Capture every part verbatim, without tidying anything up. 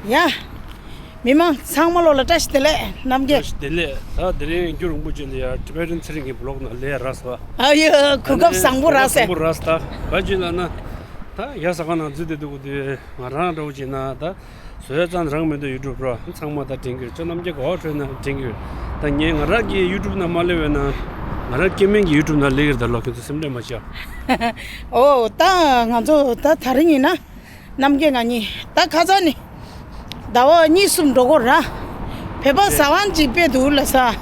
ཡ། མི་མང་ཚང་མ་ལོ་ལ་བཀྲ་ཤིས་བདེ་ལེགས་རྣམ་རྒྱལ། བཀྲ་ཤིས་བདེ་ལེགས། ད་དེ་རིང་རྒྱུན་རིང་པོ་ཅིག་ལ་ཡ་ཊི་བེ་ཊན་ཚེ་རིང་གི་བི་ལོག་ནང་སླེབས་རག་སོང་། ཨ་ཡོ། གོ་སྐབས་བཟང་པོ་རག་སོང་། བཟང་པོ་རག་སོང་། ད་ག་ཅི་ལབ་ན། ད་ཡ་ས་ག་ནང་འཛུལ་བསྡད་འདུག་དུས་ང་རང་འདྲ་བོ་བྱས་ན་ད། བཟོས་ཙང་རང་མི་འདུག་ཡུ་ཊུབ་རོ། ཚང་མ་ད་དྲན་གྱི་ཡོད། ཅོ་རྣམ་རྒྱལ་གོ་ཁྲོད་ན་དྲན་གྱི་ཡོད། ད་ངས་ང་རང་གི་ཡུ་ཊུབ་ནང་མ་སླེབས་པས་ན། ང་རང་སྐྱེ་དམན་གྱི་ཡུ་ཊུབ་ནང་སླེབས་ཀྱི་རེད། ད་ལོ་ཁྱོད་ཚོ་སེམས་ཁྲལ་མ་བྱེད་ཨ། ཨོ། ད་ང་ཚོ་ད་དེ་རིང་ཡིན་ན། རྣམ་རྒྱལ་ང་གཉིས་ད་ཁ་སང་ནས་ཟླ་བ་གཉིས་གསུམ་འགྲོ་གི་རེད། བོད་པ་ཟ་ཁང་ཅིག་དཔེ་འདུག་ལ་ས།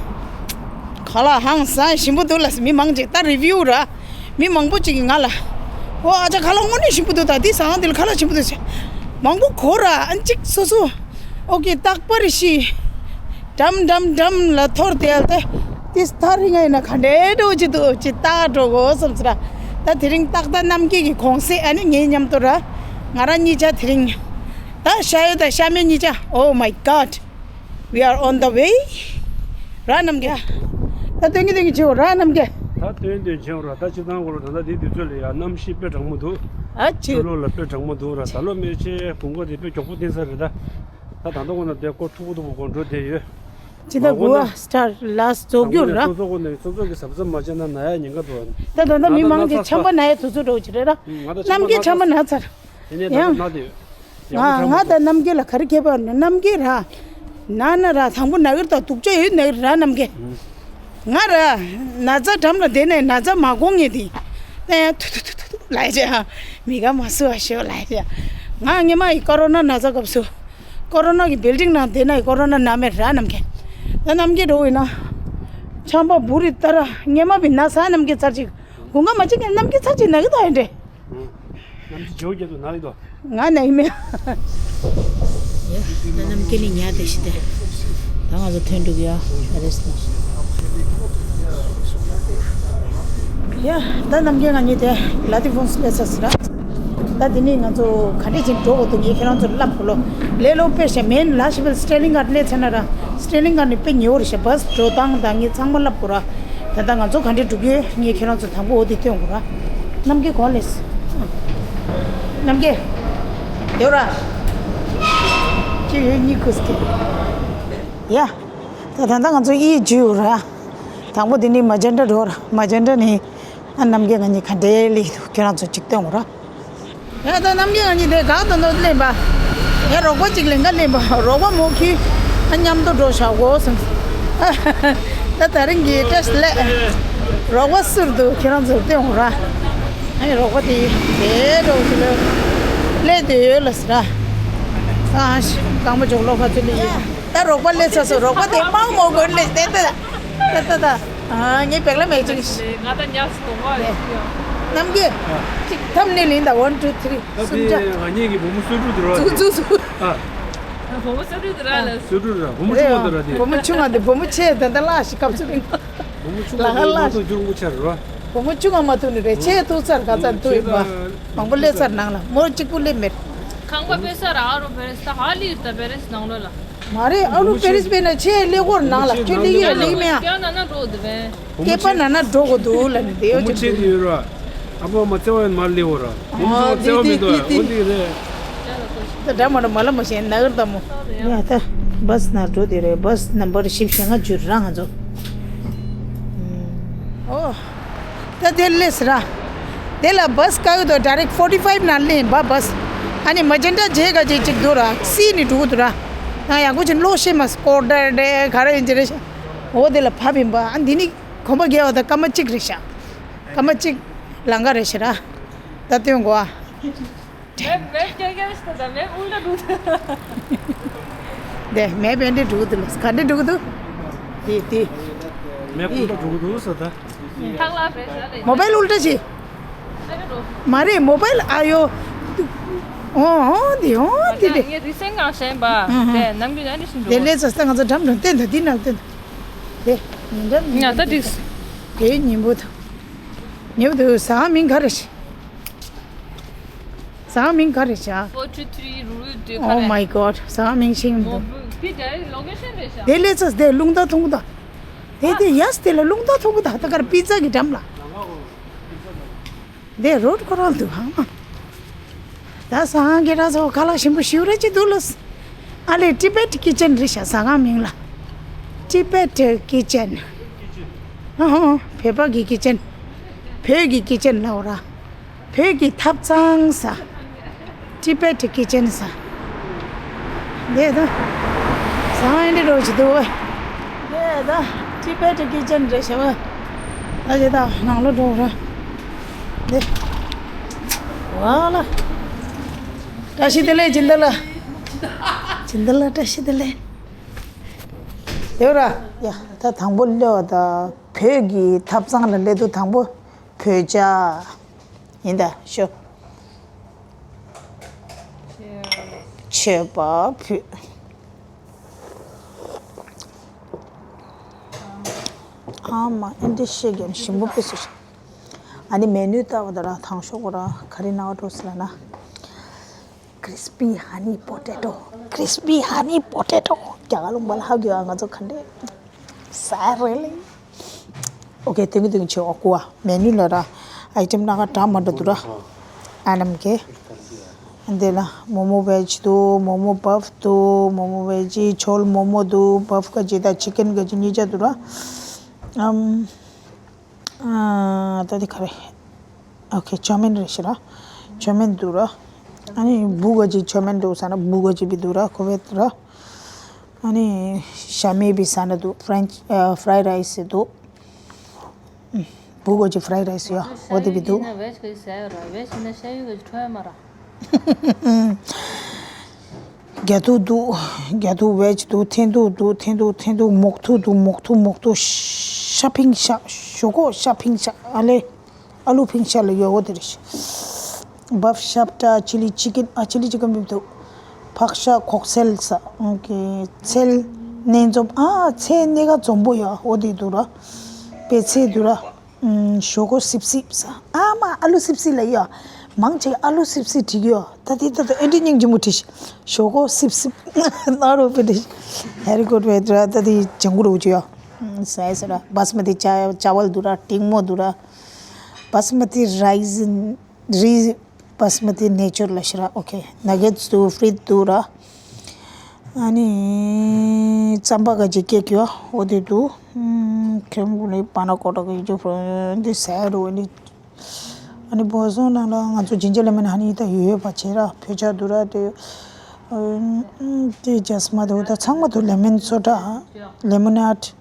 ཁ་ལག་ཧང་སང་ཞིམ་པོ་འདུག་ལ་ས། མི་མང་ཅིག་ད་རི་བིའུ་ར། མི་མང་པོ་ཅིག་གིས་ང་ལ། ཨོ་ཨ་ཅག་ཁ་ལག་དངོས་གནས་ཞིམ་པོ་འདུག་ད་འདི་ཟ་ཁང་འདི་ལ་ཁ་ལག་ཞིམ་པོ་འདུག་ཟེར། མང་པོ་གོ་ར་ཨ་ཅིག་སོ་སོ། ཨོ་ཀེ་རྟག་པར་ཤི། འགྲམ་འགྲམ་འགྲམ་ལ་ཐོར་དེ་ཡལ་ཏེ། ཏིས་ཐར་རིང་ཡིན་ན་ག་འདྲའི་འགྲོ་ཅི་འདུག་ཅི་ལྟ་འགྲོ་གོ་བསམ་ཟེར། ད་དེ་རིང་ཏག་ཏག་རྣམ་རྒྱལ་གྱི་གོང་སེ་ཨ་ནི་ངའི་མཉམ་དུ་ར། ང་རང་གཉིས་ཆ་དེ་རིང་། ད་ཤ་ཡོད་ད་ཤ་མེད་གཉིས་ཆ། Oh my God, we are on the way. ར་རྣམ་རྒྱལ། ད་སྟོན་གྱི་སྟོན་གྱི་བྱེད་འོ་ར་རྣམ་རྒྱལ། ད་སྟོན་སྟོན་བྱེད་འོ་ར། ད་སྤྱིར་བཏང་གོ་ར་ད་ལྟ་དེའི་དུས་ཚོད་ལ་ཡ་གནམ་གཤིས་དཔེ་གྲང་མོ་འདུག་ཨ་ཆུ། ཆུ་ལོག་ལ་དཔེ་གྲང་མོ་འདུག་ར། ད་ལོ་མེ་ཆེ་བུང་གོ་དེ་དཔེ་མགྱོགས་པོ་བསྟན་ས་རེད་ད། ད་ད་ལྟ་འོ་ན་དེ་ཀོ་མཐུག་པོ་མཐུག་པོ་གོ་འགྲོ་དེ་ཡོད། ཇི་ལྟར་མ་གོ་གུ་ན་བ་སི་ཊར་ལ་སོ་རྒྱུ་ར། སོ་སོ་གོ་ནས་སོ་སོ་གི་གཟབ་གཟབ་མ་བྱས་ན་ན་ཡ་ཉེན་ཁ་འདུག་ད་ད་ད་མི་མང་གི་ཆམ་པ་ན་ཡ་དུས་ཚོད་འགྲོ་གི་རེད་ར། ང་ད་རྣམ་རྒྱལ་ཆམ་པ་ན་ཚར། དེ་ནས་ད་ཡང་ད་ན་དེ་ཡོད། ང་ང་ད་རྣམ་རྒྱལ་ལ་ག་རེ་ཁྱད་པར་ན་རྣམ་རྒྱལ་ར། ན་ན་ར་དང་པོ་ན་གི་ར་ད་སྡུག་ཅག་ཡོད་ན་གི་ར་རྣམ་རྒྱལ། ང་ར། ན་ཚ་འགྲམ་ལ་བསྡད་ནས་ན་ཚ་མ་འགོང་ངེས་དེ། ཨེ་ཐུ་ཐུ་ཐུ་ཐུ་ཐུ་ལ་ཡ་ཅེ་ཧ། མི་ག་མ་སུ་བ་ཤོ་ལ་ཡ་ཅེ། ང་སྔས་མ་ཡི་ཀོ་རོ་ན་ན་ཚ་སྐབས་སུ། ཀོ་རོ་ན་གི་བིལ་ཌིང་ནང་བསྡད་ན་ཡི་ཀོ་རོ་ན་ན་མེད་ར་རྣམ་རྒྱལ། ད་རྣམ་རྒྱལ་འགྲོ་ཡིན་ན། ཆམ་པ་བུ་རི་ཏ་ར་སྔས་མ་བི་ན་ས་རྣམ་རྒྱལ་ཚར་ཅིག་དགུན་ཁ་མ་ཅིག་གི་རྣམ་རྒྱལ་ཚར་ཅིག་ན་གི་ད་ཡིན་འདྲེ། ནམ་ཅི་ཇོ་རྒྱ་དུ་ན་ལི་དོ། ང་ན་ཡི་མེ། ཡ་ད་རྣམ་རྒྱལ་ནི་ཉ་དེ་ཤི་དེ། ད་ང་ཚོ་ཐོན་འགྲུག་ཡ་ཨ་རེ་སི། ཡ་ད་རྣམ་རྒྱལ་ང་གཉིས་དེ་ལ་དི་ཕོན་སི་སླེབས་ཚར་སི་ར། ད་དེ་ནི་ང་ཚོ་ག་འདྲས་ཅིག་འགྲོ་དགོས་འདུག་ངས་ཁྱེད་རང་ཚོར་ལབ་དགོས་ལོ། ལེ་ལོ་དཔེ་ཤ་མེན་ལ་ཤི་བེལ་སི་ཊེ་ལིང་གར་སླེབས་ཚར་ན་ར། སི་ཊེ་ལིང་གར་ནི་དཔེ་ཉེ་བོ་རེད་ཤ་བ་སི་འགྲོ་སྟངས་དང་ངས་ཚང་མ་ལབ་དགོས་ར། ད་ལྟ་ང་ཚོ་ག་འདྲས་འགྲོ་གི་ཡོད་ངས་ཁྱེད་རང་ཚོ་དང་པོ་འོ་དེ་སྟོན་དགོས་ར། རྣམ་རྒྱལ་གོ་ལེས། རྣམ་རྒྱལ། དེ་ར། ཅི་ཡོད་གཉིས་ཁུ་སི་ཀེ། ཡ། ད་ད་ལྟ་ང་ཚོ་ཨི་ཇུ་ར། དང་པོ་དེ་ནི་མ་ཇན་ཏ་འགྲོ་ར། མ་ཇན་ཏ་ནི། ཨ་རྣམ་རྒྱལ་ང་གཉིས་ག་འདྲས་ལི་འདུག་ཁྱེད་རང་ཚོ་གཅིག་སྟོན་དགོས་ར། ཡ་ད་རྣམ་རྒྱལ་ང་གཉིས་དེ་གང་དུ་འདོད་ལེན་པ། ཡ་རོགས་པ་གཅིག་ལེན་ག་ལེན་པ་རོགས་པ་མོ་ཁྱི། ཨ་མཉམ་དུ་འགྲོ་བཞག་གོ་སོང་། ད་ད་རིང་གི་བཀྲ་ཤིས་བདེ་ལེགས། རོགས་པ་སུར་འདུག་ཁྱེད་རང་ཚོར་སྟོན་འོང་ར། ཨ་ནི་རོགས་པ་དེ་དེ་འགྲོ་ཞིག་ལ་སླེབས་དུས་ཡོད་ལ་ཟེར་ར། ཨ་ཤི་རྐང་པ་ཇོག་ལོག་ཁ་ཚུད་ལ་ཡིན། ད་རོགས་པ་སླེབས་ཚར་སོང་། རོགས་པ་དེ་མང་མོ་དགོས་ལེ་དེ་ད་ད་ད་ད། ཨ་ངའི་བེག་ལ་མེད་ཅིང་། ང་ད་ཉག་སི་དོང་བ་རེད། རྣམ་རྒྱལ། གཅིག་ཐམ་ནེ་ལིན་ད་one two three ད་གསུམ་དེ་ཆ། ང་གཉིས་ཀྱི་བུ་མོ་སུ་ཀྲུ་དུ་ར་ཙུ་ཙུ་ཙུ། ཨ། བུ་མོ་སུ་ཀྲུ་དུ་ར་ལ། སུ་ཀྲུ་ར་བུ་མོ་ཆུང་བ་དུ་ར་དེ། བུ་མོ་ཆུང་བ་དེ་བུ་མོ་ཆེ་ད་ད་ལ་ཞིག་སྐབས་སུ་རིང་། བུ་མོ་ཆུང་བ་དེ་ལ་ལ་མ་ཐུག་རྒྱུར་མོ་ཆར་ར། བུ་མོ་ཆུང་བ་མ་ཐུག་ནི་རེད་ཆེ་ཐུག་ཚར་ག་ཚར་ཐུག་ཡིན་པ། མང་པོ་སླེབས་ཚར་ནང་ལ་མོ་གཅིག་པུ་སླེབས་མེད། ཁང་པ་དཔེ་ས་ར་ཨ་རོ་བེ་རེ་ས་ད་ཧ་ལི་ཡིར་ད་བེ་རེ་ས་ནང་ལོ་ལ། མ་རེད་ཨ་རུ་པེ་རིས་པེ་ན་ཆེ་ལེ་གོར་ནང་ལ་ཁྱོད་ལེ་ཡོད་ལེ་མེ་ཡ། ཀྱང་ན་ན་འགྲོ་འདི་བས། སྐེད་པ་ན་ན་འགྲོ་གོ་འདུག་ལ་ནི་དེ་ཡོད་ཅིག་འདུག་ཡོད་ར། ཨ་ཕོ་མ་བརྩེ་བ་ཡོད་མ་ལེ་འོ་ར། ཨོ་འདི་འདི་འདི་འདི། འོ་འདི་རེད། ད་འདྲ་མ་འདྲ་མ་ལ་མ་ཤེས་ན་གར་ད་མོ། ཡ་ད་བས་ན་འགྲོ་དེ་རེད་བས་ནམ་བར་ཞིབ་ཞེ་ང་འཇུར་ར་ང་ཚོ། ཨོ། ད་དེ་ལས་ར། དེ་ལ་བས་བཀག་གི་འདུག་ཌའི་རེག་ཕོར་ཊི་ཕའིབ་ནང་ལེན་པ་བས། ཨ་ནི་མ་ཇེན་ཊ་བརྗེ་ག་བརྗེ་གཅིག་འདུག་ར་སི་ནི་འགྲོ་གི་འདུག་ར། ང་ཡང་ཁོ་ཅི་ལོ་ཤེས་མ་སི་ཀོར་ཌར་རེད་ག་རེ་ཡིན་གྱི་རེད་ཤག་འོ་དེ་ལ་ཕབ་ཡིན་པ་ཨ་འདི་ནི་གོམ་པ་རྒྱལ་བ་དང་སྐར་མ་གཅིག་རེད་ཤག་སྐར་མ་གཅིག་ལང་ག་རེད་ཤག་ར། ད་སྟོན་གོ་ཨ། མེབ་མེབ་ཀྱང་ཀྱང་ཤི་ད་མེབ་ཨུལ་ཏ་འགྲོ་གི་འདུག་དེ་མེབ་ཨེ་འདྲ་འགྲོ་གི་འདུག་ལ་ག་འདྲ་འགྲོ་གི་འདུག་དེ་དེ། མེབ་ཨུལ་ཏ་འགྲོ་གི་འདུག་ས་ད། ཐག་ལ་བས་ས་རེད། མོ་བེལ་ཨུལ་ཏ་ཅི། ཨ་རེ་འགྲོ། མ་རེད་མོ་བེལ་ཨ་ཡོ། ཨོ་ཨོ་འདི་ཨོ་འདི་རེད། ངས་རི་སེང་ངང་ཞེན་པ། ཨུ་ཧུ། དེ་ནམ་རྒྱུན་ཨ་འདྲ་ཞིག་འགྲོ། དེ་ལས་ས་ས་ང་ཚོ་འགྲམ་འགྲམ་བསྟན་ད་འདི་ནང་བསྟན་ད། དེ་ཉིན་འགྲམ་ཉིན་ད་འགྲིག་དེ་ཉིན་པོ་ད། ཉིན་པོ་དུ་ས་མིང་ག་རེ་ཞིག་ཟངས་མིང་ག་རེ་བྱ། Four two three Ruru དེ་ག Oh རེ། My God ཟངས་མིང་ཤིང་མོ་འདུག་བུ་དེ་ཌའི་རེག་ལོ་ཀེ་ཤན་རེད་ཤག་དེ་ལས་ཚོ་དེ་རླུང་རྟ་ཐུང་ད། དེ་དེ་ཡས་དེ་ལ་རླུང་རྟ་ཐུང་ད་ད་གར་པི་ཛ་གི་འགྲམ་ལ། དེ་རོད་ཁོ་རང་འདུག་ཧང་མ། ད་ཟངས་གི་ར་ཚོ་ཁ་ལག་ཞིམ་པོ་ཞིག་རེ་ཅི་འདུག་ལ། ཨ་ལེ། Tibet Kitchen རེད་ཤག་ཟ་ཁང་མིང་ལ། Tibet Kitchen། ཨ་ཧོ། བོད་པ་གི་ཀི་ཅན། བོད་ཀྱི་ཀི་ཅན་ལབ་ར། བོད་ཀྱི་ཐབ་ཚང་ཟ། Tibet Kitchen ཟ། འདི་ད། ཟ་ཁང་འདི་འདྲ་ཅིག་འདུག་ཨེ། འདི་ད། Tibet Kitchen རེད་ཤག་ཨ་ཅེ་ད་ནང་ལ་འགྲོ་ར། འདི། ཝ་ལ། བཀྲ་ཤིས་བདེ་ལེགས་སྦྱིན་བདག་ལགས། སྦྱིན་བདག་ལགས་བཀྲ་ཤིས་བདེ་ལེགས། དེ་ར། ཡ། ད་དང་པོ་སླེབས་པ་ད་བོད་ཀྱི་ཐབ་ཚང་ལ་སླེབས་དུས་དང་པོ་བོད་ཇ་ཡིན་ད་ཤོ། མཆོད་པ་ཕུལ། ཨ་མ་ཨེ་འདྲ་ཤེས་རྒན་ཞིམ་པོ་དཔེ་སྲིད། ཨ་ནི་མེ་ནུ་ལྟ་བ་ད་ར་དང་ཤོག་གོ་ར་ག་རེ་ན་བ་འགྲོ་སི་ལ་ན། Crispy honey potato. Crispy honey potato. རྒྱ་གར་ལུང་པ་ལ་ཧ་གོ་ཡ། ང་ཚོ་ག་འདྲས་ཟ་རེད་ལེ། ཨོ་ཁེ། དེང་གི་དེང་གི་ཆེ་བ་ཀུ་བ་མེ་ནུ་ལ་ར། ཨའི་ཊེམ་སྣ་ཁ་གྲངས་མ་འདྲ་འདུག་ར། ཨ་ནམ་ཀེ། འདི་ལ་མོ་མོ་བེཇ་འདུག་མོ་མོ་བབ་འདུག་མོ་མོ་བེཇ་ཇི་ཆོལ་མོ་མོ་འདུག་བབ་ཀ་ཇི་དང་ཅི་ཀན་ཀ་ཇི་གཉིས་ཆ་འདུག་ར། ཨམ། ཨ། ད་འདི་ག་རེ། ཨོ་ཁེ། ཅོ་མིན་རེད་ཤི་ར། ཅོ་མིན་འདུག་ར། ཨ་ནི་བུ་ག་ཅིག་ཅོ་མིན་འདུག་ཟེར་ན་བུ་ག་ཅིག་བི་འདུག་ར། ཁོ་བེད་ར། ཨ་ནི་ཤ་མེད་བི་ཟེར་ན་འདུག French ཨ། fried rice འདུག་བུ་ག་ཅིག་fried rice ཡོད། འོ་དེ་བི་འདུག་རྒྱ་ཐུག་འདུག་རྒྱ་ཐུག་བེཇ་འདུག་ཐེན་ཐུག་འདུག་ཐེན་ཐུག་ཐེན་ཐུག་མོག་ཐུག་འདུག་མོག་ཐུག་མོག་ཐུག་ཤ་ཕིང་ཤ། ཞོག་ཁོག་ཤ་ཕིང་ཤ། ཨ་ལེ། ཨ་ལུ་ཕིང་ཤ་ལ་ཡོད་འོ་དེ་རེད། བབ་ཤབ་ཏྲ་ཅི་ལི་ཅི་ཀིན། ཨ། ཅི་ལི་ཅི་ཀིན་བི་འདུག་ཕག་ཤ་ཁོག་སེལ་ཟ། ཨོ་ཁེ། ཚལ་སྣ་འཛོམས། ཨ། ཚལ་སྣ་ཁ་འཛོམས་པོ་ཡོད་འོ་དེ་འདུག་ར། པད་ཚལ་འདུག་ར། ཨུམ། ཞོག་ཁོག་སིབ་སིབ་ཟ། ཨ་མ་ཨ་ལུ་སིབ་སིབ་ལ་ཡོད། མང་ཆེ་ཨ་ལུ་སིབ་སིབ་བྲིས་ཡོད། ད་དེ་ད་ད་ཨེ་འདྲ་སྙིང་རྗེ་མོ་བྲིས། ཞོག་ཁོག་སིབ་སིབ། ན་རོ་པེ་ཏི། ཧེ་རི་ཀོ་ཏི་བེ་ཏྲ། ད་དེ་ལྗང་གུ་རུ་ཅི་ཡོད། ཟ་ཟ་ར། བྷ་སི་མ་ཏི་ཅ་ཅ་ཝལ་འདུག་ར། ཏིང་མོ་འདུག་ར། བྷ་སི་མ་ཏི་རའི་སི། རི། བྷ་སི་མ་ཏི་ནེ་ཅར་ལ་ཤི་ར། ཨོ་ཁེ། ནག་གེ་ཊི་སི་འདུག་ཕི་རི་ཊི་འདུག་ར། ཨ་ནི་རྩམ་པ་ག་ཅིག་ཀེག་ཡོད་འོ་དེ་འདུག་ཨུམ། ཁེམ་གུ་ལི་པ་ན་ཀོ་ཊ་གི་ཡུ་ཊུབ་འདི་ཟ་རུ་ཨ་ནི། ཨ་ནི་བོ་སོང་ནང་ལ་ང་ཚོ་ཇིན་ཇར་ལེ་མོན་ཧ་ནི་ད་ཡོད་ཡོད་པ་བྱེད་ར། བོད་ཇ་འདུག་ར་དེ། ཨུམ། དེ་ཇ་སི་མ་དེ་འོ་ད་ཚང་མ་འདུག་ལེ་མོན་སོ་ཌ། ལེ་མོ་ནེ་ཌི།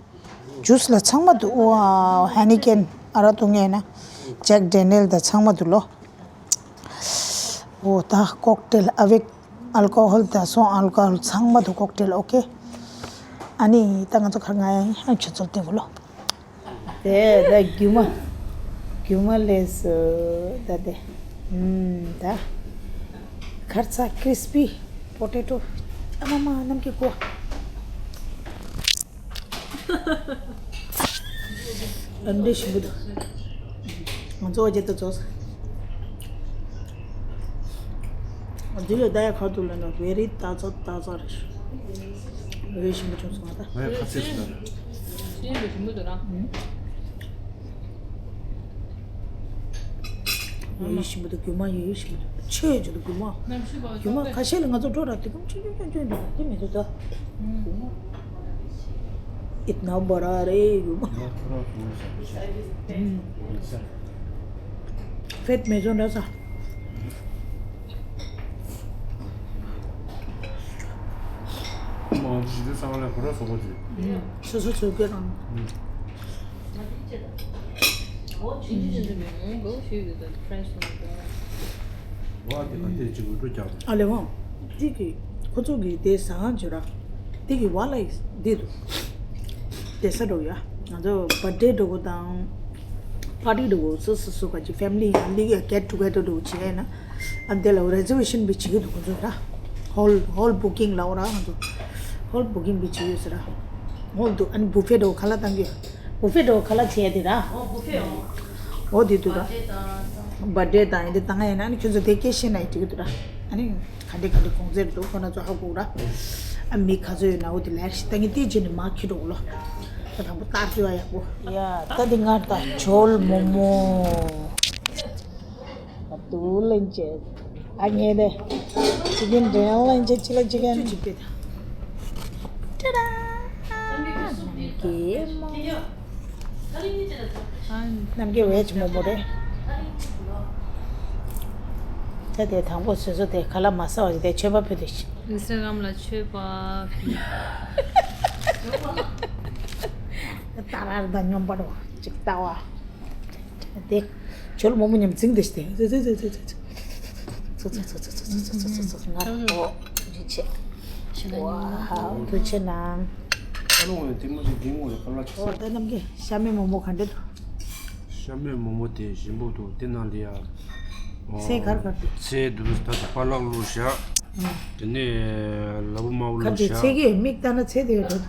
ཇུས་ལ་ཚང་མ་འདུག་ཨོ། ཧེ་ནི་ཀེན། ཨ་རག་འཐུང་ཡས་ན། ཇེག་ཌེ་ནི་ཡལ་དང་ཚང་མ་འདུག་ལོ། ཨོ་ད་ཀོག་ཊེལ་ཨ་བེག་ཨལ་ཀོ་ཧོལ་དང་སོང་ཨལ་ཀོ་ཧོལ་ཚང་མ་འདུག་ཀོག་ཊེལ། ཨོ་ཁེ། ཨ་ནི་ད་ང་ཚོ་ཁ་ང་ཡང་ཁྱོད་ཚོར་སྟེར་གོ་ལོ། དེ་ད་རྒྱུ་མ། རྒྱུ་མ་ལས་སུ་ད་དེ། ཨུམ། ད་ཁར་ཚ་ཀྲིས་པི་པོ་ཊེ་ཊོ། ཨ་མ་མ་ནམ་གྱི་གོ། ཨ་འདི་ཞིམ་པོ་འདུག་ང་ཚོ་བ་ཇེ་ཏོ་ཚོ། འདི་ལ་ད་ཡ་ཁ་ཐུག་ལ་ན་བེ་རི་ཏ་ཚ་ཏ་ཚ་རེད། བེ་རི་ཞིམ་པོ་བྱུང་སོང་ང་ད། ང་ཡ་ཁ་ཚེ་སུ་ད་རེད། ཞིམ་པོ་ཞིམ་པོ་འདུག་ར། ཨུ། ཡིན་ཞིམ་པོ་འདུག་རྒྱུ་མ་ཡིན་ཞིམ་པོ་འདུག་ཆེ་ཆེ་འདུག་རྒྱུ་མ། རྒྱུ་མ་ཁ་ཤས་ལ་ང་ཚོ་འགྲོ་ར་དེ་གམ་ཆུང་ཆུང་ཆུང་ཆུང་འདུག་དེ་མི་འདུག་ད། རྒྱུ་མ། ཨིད་ན་བ་ར་རེ་རྒྱུ་མ། ཕེད་མེ་ཛོན་ར་ས། མང་ཆེ་དེ་ས་ག་ལ་ཁོ་ར་སོ་གོ་དེ། སོ་སོ་ཚོས་སྐད་རང་། ཨ་ལེ་ཝང་། དེ་གི་ཁོ་ཚོ་གི་དེ་ཟ་ཁང་བྱོས་ར། དེ་གི་བ་ལ་ཡི་དེ་དུ། དེ་ས་འགྲོ་ཡ། ང་ཚོ་བར་ཌེ་འགྲོ་གོ་དང་། པར་ཊི་འགྲོ་གོ་སོ་སོ་སོ་ག་ཅི་ཕེ་མི་ལི་ཡང་ལི་ག་གེཊ་ཊུ་གེ་དར་འགྲོ་གོ་བྱེད་ཡ་ན། ཨ་དེ་ལ་རེ་ཛར་ཝེ་ཤན་བི་བྱེད་ཀྱི་འདུག་ཁོ་ཚོ་ར། ཧོལ་ཧོལ་བུ་ཀིང་ལ་འོ་ར་ང་ཚོ། ཧོལ་བུ་ཀིང་བི་བྱེད་ཡོད་ཟེར་ར། ཧོལ་འདུག་ཨ་ནི་བུ་ཕེ་འགྲོ་ག་ལ་བཏང་གི་ཡོད། བུ་ཕེ་འགྲོ་ག་ལ་བྱེད་ཡ་དེ་ར། ཨོ་བུ་ཕེ་ཨོ། འོ་དེ་འདུག་ར། བར་ཌེ་དང་ཡིན་དེ་བཏང་ཡ་ཡིན་ན་ཨ་ནི་ཁྱོད་ཚོ་དེ་སྐད་བཤད་ན་ཡི་འགྲིག་གི་འདུག་ར། ཨ་ནི། ག་འདྲ་ག་འདྲ་གོང་ཚད་འདུག་ཁོ་ན་ཚོ་ཧ་གོ་ར། ཨ་མི་ག་ཚོད་ཡོད་ན་འོ་དེ་ལས་ཤི་ད་ངས་དེ་རྗེས་ནས་མ་ཁྱི་འགྲོ་ལོ། ད་དང་པོ་རྟགས་བརྗོད་ཡག་པོ། ཡ་ད་འདི་ངར་ད་ཇོལ་མོ་མོ། ཨ་ཏུ་ལན་ཅེ། ཨ་ངས་དེ། ཅི་གིན་འདྲེན་ལན་ཅེ་ཅི་ལ་ཅི་གན། ཅི་ཅི་པེ་ད། ཏྲ་ར། རྣམ་རྒྱལ་མོ། རྣམ་རྒྱལ་བེཇ་མོ་མོ་རེད། ད་དེ་དང་པོ་བཟོས་བཟོས་དེ་ཁ་ལག་མ་ཟ་བ་ཞིག་དེ་མཆོད་པ་ཕུལ་དུ་ཞིག་ཨིན་སི་ཊ་གྷ་རམ་ལ་མཆོད་པ་ཕུལ། ཏྲ་ར་དང་སྙོམས་པར་བ་ཅིག་ལྟ་བ། དེ། ཇོ་ལུ་མོག་མོག་མཉམ་འཛིང་དེ་ཤི་དེ། ཙི་ཙི་ཙི་ཙི་ཙི། ཙི་ཙི་ཙི་ཙི། ང་རོ་འོ་ཅི་ཆེ། ཝའོ་ཐུགས་རྗེ་གནང་། ཨ་ལོ་ངས་དེ་མོ་ཞིག་འཛིང་དགོས་རེད་ཁ་ལག་ཆུ་ཨོ་ད་རྣམ་རྒྱལ་ཤ་མེད་མོག་མོག་ག་འདྲ་འདུག་ཤ་མེད་མོག་མོག་དེ་ཞིམ་པོ་འདུག་དེ་ནང་ལ་ཡ། ཚལ་གར་གར་འདུག་ཚལ་འདུག་ད་ལྟ་པ་ལག་བླུགས་བཞག་དེ་ནས་ལ་ཕུག་མ་བུ་ཁ་བླུགས་དེ་བཞག་ཚལ་གྱི་མིག་ལྟ་ན་ཚལ་དེ་ཡོད་རེད།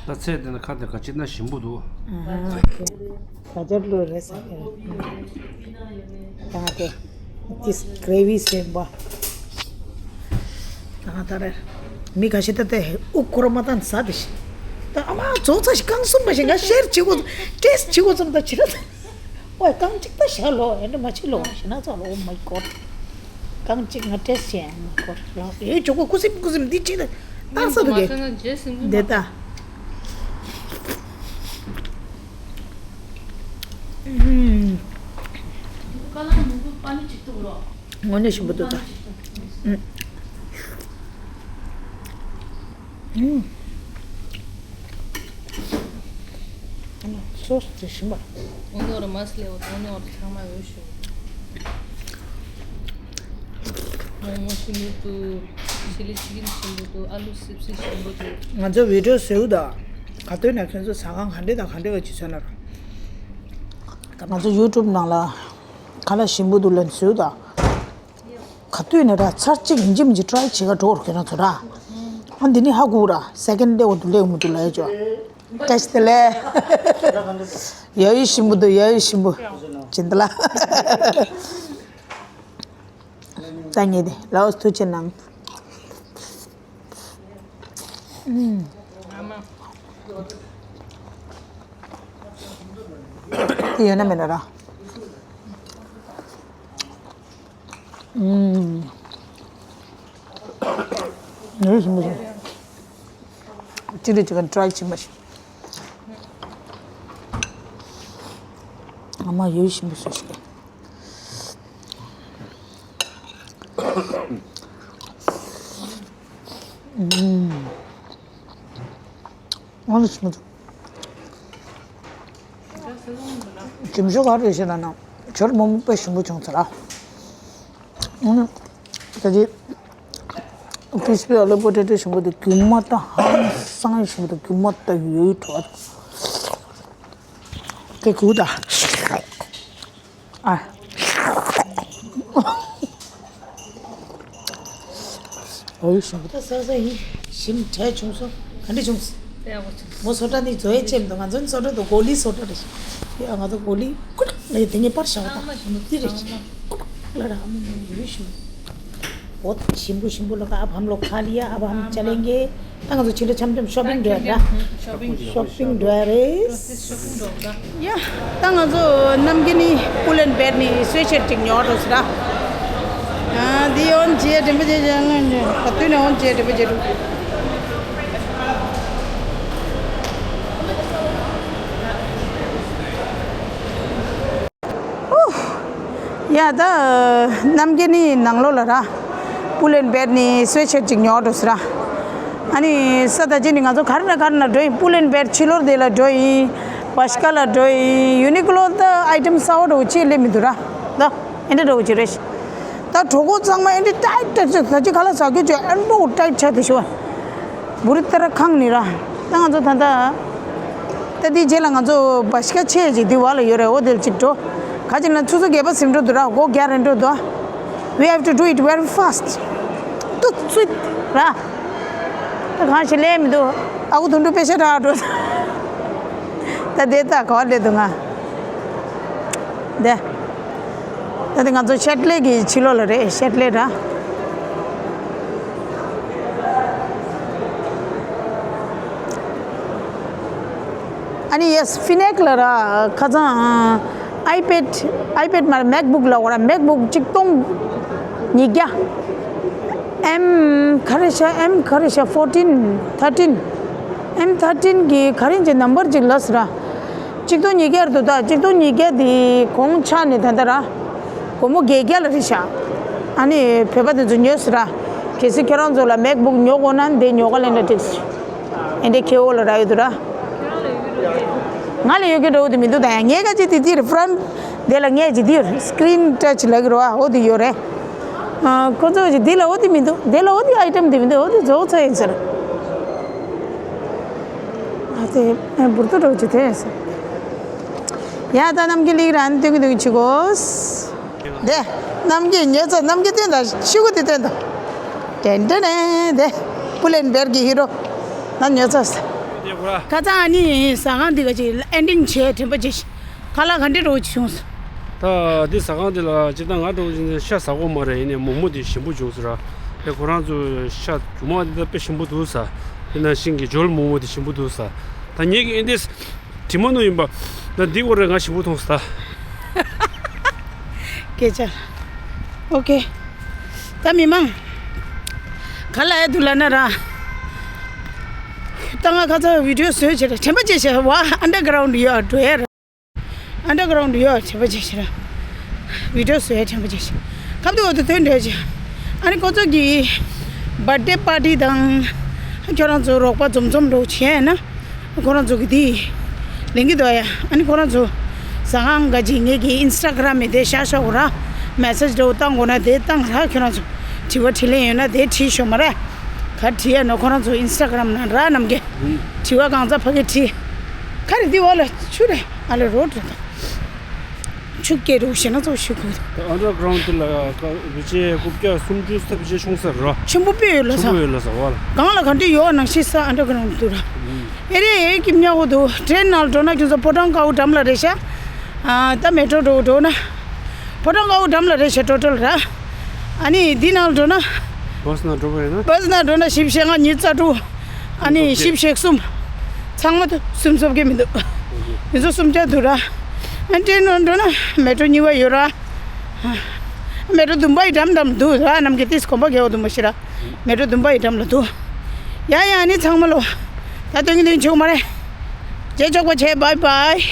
ཨ། ད་ཚལ་དེ་ན་ཁ་དེ་ག་ཅི་ན་ཞིམ་པོ་འདུག་ཨ་ཧ་ཨོ་ཁེ། ག་ཅར་བླུགས་རེད་ཟེར་གྱི་རེད། ད་ང་དེ་ཏིས་གྷ་རེ་ཝི་སེམས་པ། ད་ང་ད་རེད། མི་ཁ་ཤས་ད་ལྟ་དབུགས་འཁོར་མ་བཏང་ཟ་དེ་ཤི། ད་ཨ་མ་རྫོགས་ཚ་ཞིག་རྐང་གསུམ་པ་ཞིག་ང་ཤེར་བྱེད་དགོས་ཊེ་སི་ཊི་བྱེད་དགོས་ཙམ་ད་ཕྱི་ར། ཨོའི་རྐང་གཅིག་ད་བཞག་ལོ་ཨེ་འདྲ་མ་བྱེད་ལོ་ཞེ་ན་ཚ་ལོ། Oh my god། རྐང་གཅིག་ང་ཊེ་སི་ཊི་བྱས་ཨེ་མ་གོ་ལོ་ཨེ་ཇོ་གོ་ཀུ་སིམ་ཀུ་སིམ་འདི་ཅི་ད་ད་ས་དུ་གེ་འདི་ད། དངོས་གནས་ཞིམ་པོ་འདུག་ད། ཨུམ། སོ་སོ་དེ་ཞིམ་པ། འོ་ནོར་མ་སི་ལེ་འོ་ནོར་ཚང་མ་འོས་ཤོག་མོག་མོག་ཞིམ་པོ་འདུག་ཆི་ལི་ཆི་ཀིན་ཞིམ་པོ་འདུག་ཨ་ལུ་སིབ་སིབ་ཞིམ་པོ་འདུག་ང་ཚོ་བི་ཌི་ཡོ་བཟོས་འདུག་ག་དུས་ན་ཁྱོད་ཚོ་ཟ་ཁང་ག་འདྲས་དང་ག་འདྲས་བ་ཅིག་བཟོས་ན་ར། ང་ཚོ་ཡུ་ཊུབ་ནང་ལ་ཁ་ལག་ཞིམ་པོ་འདུག་ལབ་བཟོས་འདུག་ག་དུས་ནས་ར་ཚར་གཅིག་ཡིན་གཅིག་མིན་གཅིག་ཊི་རའི་བྱེད་ག་འགྲོ་རོགས་ཁྱེད་རང་ཚོ་ར། ཨ་འདི་ནི་ཧ་གོ་ར་སེ་ཀེན་ཌི་ལེགས་འོ་འདུག་ལེགས་མི་འདུག་ལབ་ཡ་ཅོ། བཀྲ་ཤིས་བདེ་ལེགས། ཡ་ཡི་ཞིམ་པོ་འདུག་ཡ་ཡི་ཞིམ་པོ། ཇི་འདི་ལ། ད་ངེས་དེ་ལའོ་སི་ཐུགས་ཆེ་གནང་། ཨུམ། དེ་ཡོད་ན་མེད་ན་ར། ཨུམ། ནུས་སུ་མི་སོང་། ཅི་རིགས་ཅི་ག་ཊི་རའི་བྱེད་མ་ཤེས། ཨ་མ་ཡོད་ཞིམ་པོ་བཟོས་ཤིག་ཨུམ། ཨ་ནི་ཞིམ་པོ་འདུག་ཞིམ་ཤོས་ག་རེ་ཞེ་ན་ན་ཇོ་ལུ་མོག་མོག་དཔེ་ཞིམ་པོ་བྱུང་ཚར་ཨ། ཨ་ནི་ད་ཅི་ཀི་རིས་པི་ཨ་ལུ་པོ་ཏེ་ཏོ་ཞིམ་པོ་འདུག་རྒྱུ་མ་ད་ཧང་སང་ཞིམ་པོ་འདུག་རྒྱུ་མ་ད་ཡོད་བྲོ་བ་འདུག་ཀེ་ཀུ་ད། ཨ། ཨོ་ཡི་ཞིམ་པོ་ད་ས་ས་ཡིན། ཞིམ་དྲས་བྱུང་སོང་། ག་འདྲ་བྱུང་སོང་། དཔེ་ཡག་པོ་བྱུང་སོང་། མོ་སོ་ཊ་ནི་བཟོ་ཡས་ཅེམ་དང་ང་ཚོ་ནི་སོ་ཊ་དང་གོ་ལི་སོ་ཊ་རེད། ཡ་ང་ཚོ་གོ་ལི་ཀུ་ལ་ཡ་དེ་ངས་པར་བཞག་པ་དང་དེ་རེད། ཀུ་ལ་ར་ཨ་མ་ཡོད་ཞིམ། འོ་ཞིམ་པོ་ཞིམ་པོ་ལ་ཁ་ཨ་བམ་ལོ་ཁ་ལི་ཡ་ཨ་བམ་ཅ་ལེན་གེ། ད་ང་ཚོ་ཕྱི་དྲོ་འཆམ་འཆམ་ཤོ་པིང་འགྲོ་ཡ་ར། ཤོ་པིང་འགྲོ་ཤོ་པིང་འགྲོ་ཡ་རེད། ཡ། ད་ང་ཚོ་ནམ་རྒྱུན་ནི་པུལ་ཨེན་བེར་ནི་སུའེ་ཤར་ཊི་ཅིག་ཉོ་འགྲོ་ཟེར་ར། ཨ་འདི་ཨོན་བྱེད་དྲན་པ་བྱེད་བྱེད་ང་ནི་ག་དུས་ནས་ཨོན་བྱེད་དྲན་པ་བྱེད་འགྲོ། ཡ་ད་ནམ་རྒྱུན་ནི་ནང་ལོགས་ལ་ར། པུལ་ཨེན་བེར་ནི་སུའེ་ཤར་ཊི་ཅིག་ཉོ་འགྲོ་ཟེར་ར། ཨ་ནི་ས་ད་ཅི་ནི་ང་ཚོ་ག་རེ་ན་ག་རེ་ན་འགྲོ་ཡིན། པུལ་ཨེན་བེར་ཕྱི་ལོར་དེ་ལ་འགྲོ་ཡིན། བ་ཤི་ཀ་ལ་འགྲོ་ཡིན། ཡུ་ནི་ཀོ་ལོ་ད་ཨའི་ཊེམ་གསར་པ་འགྲོ་ཅི་སླེབས་མི་འདུག་ར། ད་ཨེ་འདྲ་འགྲོ་ཅི་རེད། ད་གྲོད་ཁོག་ཚང་མ་ཨེ་འདྲ་ཊའིཊ་ཊའིཊ་ཆགས། ད་ཅི་ཁ་ལག་ཟ་རྒྱུ་ཅིག་ཨེ་འདྲ་ཊའིཊ་ཆགས་དེ་ཤི་བ། བུ་རི་ཏ་ར་ཁང་ནི་ར། ད་ང་ཚོ་ད་ལྟ། ད་དེའི་རྗེས་ལ་ང་ཚོ་བ་ཤི་ཀ་ཆེ་ཅིག་དེ་བ་ལ་ཡོད་རེད། འོ་དེར་ཅིག་འགྲོ། ག་ཅིག་ན་ཆུ་ཚོད་བརྒྱད་པ་ཟིན་འགྲོ་འདུག་ར། སྒོ་རྒྱག་རན་འགྲོ་འདུག We have to do it very fast. ཏུ་ཚུད་ར། ད་གང་ཞིག་ལས་མི་འདུག་ཨ་ཁུ་དུང་དུ་པེ་ཤ་རག་འགྲོ། ད་དེ་ད་ག་བ་ལས་འདུག་ང་། དེ། ད་དེ་ང་ཚོ་ཤེ་ཊི་ལེ་གི་ཕྱི་ལོགས་ལ་རེད། ཤེ་ཊི་ལེ་ར། ཨ་ནི་ཡེས་ཕི་ནེག་ལ་ར་ཁ་སང་ཨའི་པེཌ་ཨའི་པེཌ་མ་རེད། མེག་བུག་ལ་འོ་ར་མེག་བུག་གཅིག་སྟོང་ཉིས་བརྒྱ། M ག་རེ་ཤག M ག་རེ་ཤག fourteen, thirteen, M thirteen གི་ག་རེ་ཅིག་ནམ་བར་ཅིག་ལབ་སོང་ར། གཅིག་སྟོང་ཉིས་བརྒྱ་རེད་འདུག་ད་གཅིག་སྟོང་ཉིས་བརྒྱ་དེ་གོང་ཆག་ནས་ད་ལྟ་ར། སྒོར་མོ་བརྒྱད་བརྒྱ་ལ་རེད་ཤག་ཨ་ནི་བོད་པ་དེ་ཚོ་ཉོས་སོང་ར། གལ་སྲིད་ཁྱེད་རང་ཚོ་ལ་MacBook ཉོ་དགོས་ན་འདི་ཉོ་ག་ལེན་ན་འགྲིག་སོང་། ཨེ་འདི་ཁེ་འོ་ལ་རག་ཡོད་འདུག་ར། ང་ལ་ཡོད་ཀྱི་འདྲ་བོ་དེ་མི་འདུག་ད་ཡང་ངས་ག་ཅིག་དེ་དེར་front དེ་ལ་ངས་ཅིག་དེར་screen touch ལབ་ཀྱི་རེད་བ། འོ་དེ་ཡོད་རེད། ཨ། ཁོ་ཚོ་ཅིག་འདི་ལ་འོ་དེ་མི་འདུག་འདི་ལ་འོ་དེ་item དེ་མི་འདུག་འོ་དེ་རྫོགས་ཚར་ཡིན་ཟེར། ཨ་ཙི། ཨ། འབུར་ཏོ་འདྲ་བོ་ཅིག་དེ་ཡིན་ཟེར། ཡ་ད་རྣམ་རྒྱལ་ལིག་རང་སྟོན་གྱི་འདུག་གི་ཆུ་གོས། དེ། རྣམ་རྒྱལ་ཉོས་ཚར། རྣམ་རྒྱལ་སྟོན་དང་ཤི་གུ་དེ་སྟོན་དང་། དྲན་དྲན་ནས་དེ། པུ་ལེན་བེར་གྱི་ཧི་རོ། ང་ཉོས་ཚར། ཁ་སང་ཨ་ནི་ཟ་ཁང་འདི་ག་ཅིག་ending བྱས་དྲན་པ་བརྗེད་ཤག་ཁ་ལག་ག་འདྲ་འདྲ་བོ་ཅིག་བྱུང་སོང་། ད་འདི་ཟ་ཁང་འདི་ལ་སྤྱིར་བཏང་ང་འདྲ་བོ་ཅིག་ཤ་ཟ་གོ་མ་རེད། ཡིན་ནའི་མོག་མོག་དེ་ཞིམ་པོ་བྱུང་སོང་ར། དེ་ཁོ་རང་ཚོ་ཤ་རྒྱུ་མ་འདི་ད་དཔེ་ཞིམ་པོ་འདུག་ཟེར། དེ་ནང་བཞིན་གྱི་ཇོལ་མོག་མོག་དེ་ཞིམ་པོ་འདུག་ཟེར། ད་ངེད་ཀྱིས་ཨེ་འདི་དྲི་མ་ནོར་ཡིན་པ། ད་འདི་སྐོར་རེ་ང་ཞིམ་པོ་མཐོང་སོང་ད། སྐད་ཆ། ཨོ་ཁེ། ད་མི་མང་། ག་ལ་ཡ་འདུག་ལབ་ན་ར། ད་ང་ཁ་ཚ་video བཟོས་བྱས་ར་དྲན་པ་བརྗེད་བྱས་བ། underground ཡོད་འགྲོ་ཡ་ར། underground ཡོད་དྲན་པ་བརྗེད་བྱས་ར། video བཟོས་ཡ་དྲན་པ་བརྗེད་བྱས། ཁབ་ཏུ་འོ་དུ་ཐོན་འདྲ་བྱས། ཨ་ནི་ཁོ་ཚོ་གི་birthday party དང་། ཁྱོད་རང་ཚོ་རོགས་པ་འཛོམས་འཛོམས་འགྲོ་བྱས་ན། ཁོ་རང་ཚོ་གི་དེ་ལེན་གི་འདུག་ཡ། ཨ་ནི་ཁོ་རང་ཚོ་ཟ་ཁང་ག་ཅིག་ངེད་ཀྱི་Instagram མི་དེ་ཤ་ཤ་འོ་ར། message འདྲ་བོ་བཏང་དགོས་ན་དེ་བཏང་ར། ཁྱོད་རང་ཚོ་དྲི་བ་དྲིས་ལན་ཡོད་ན་དེ་དྲིས་ཤོག་མ་ར། ག་དྲིས་ཡ་ནོ་ཁོ་རང་ཚོ་Instagram ནང་ར་རྣམ་རྒྱལ། དྲི་བ་གང་ཚ་ཕ་གི་དྲིས། ག་རེ་འདི་འོ་ལ་ཆུ་རེད། ཨ་ལེ་རོ་འགྲོ་དང་། ཆུ་སྐྱེས་འགྲོ་ཞེ་ན་ཚོ་ཞུ་དགོས། ད་underground དེ་ལ་བི་ཅེ་རྐུབ་བཀྱག་སུམ་ཅུ་ས་བི་ཅེ་ཆུང་ས་ར། ཆེན་པོ་དཔེ་ཡོད་ལ་ཆེན་པོ་ས། ཡོད་ལ་ས་བ་ལ། གང་ལ་གང་འདྲ་ཡོད་ནང་ཤི་ས་underground དུ་ར། ཨེ་རེ་ཨེ་ཀིམ་ཉག་འོ་དུ་train ནང་འགྲོ་ན་ཁྱོད་ཚོ་ཕོ་བྲང་དཀར་པོ་འགྲམ་ལ་རེད་ཤག་ཨ་ད་metro འགྲོ་འགྲོ་ན། ཕོ་བྲང་དཀར་པོ་འགྲམ་ལ་རེད་ཤག total ར། ཨ་ནི་འདི་ནང་འགྲོ་ན། bus ནང་འགྲོ་བ་ཡིན་ན། bus ནང་འགྲོ་ན་བཞི་བཅུ་ཞེ་ལྔ་ཉི་ཤུ་རྩ་དྲུག་ཨ་ནི་བཞི་བཅུ་ཞེ་གསུམ། ཚང་མ་དུ་སུམ་སོབ་ཀྱི་མི་འདུག་མི་ཚོ་སུམ་བརྒྱ་འདུག་ར། ཨ་train ནང་འགྲོ་ན་metro གཉིས་པ་ཡོད་ར། metro བདུན་པ་ཡི་འགྲམ་འགྲམ་འདུག་ར། ནམ་གྱི་ཏིས་གོམ་པ་རྒྱག་འདུག་མ་ཤི་ར། metro བདུན་པ་ཡི་འགྲམ་ལ་འདུག་ཡ་ཡ་ཨ་ནི་ཚང་མ་ལོ། ད་སྟོན་གྱི་འདུག་ཆོག་མ་རེད། རྗེས་ཆོག་པ་བྱས། bye bye།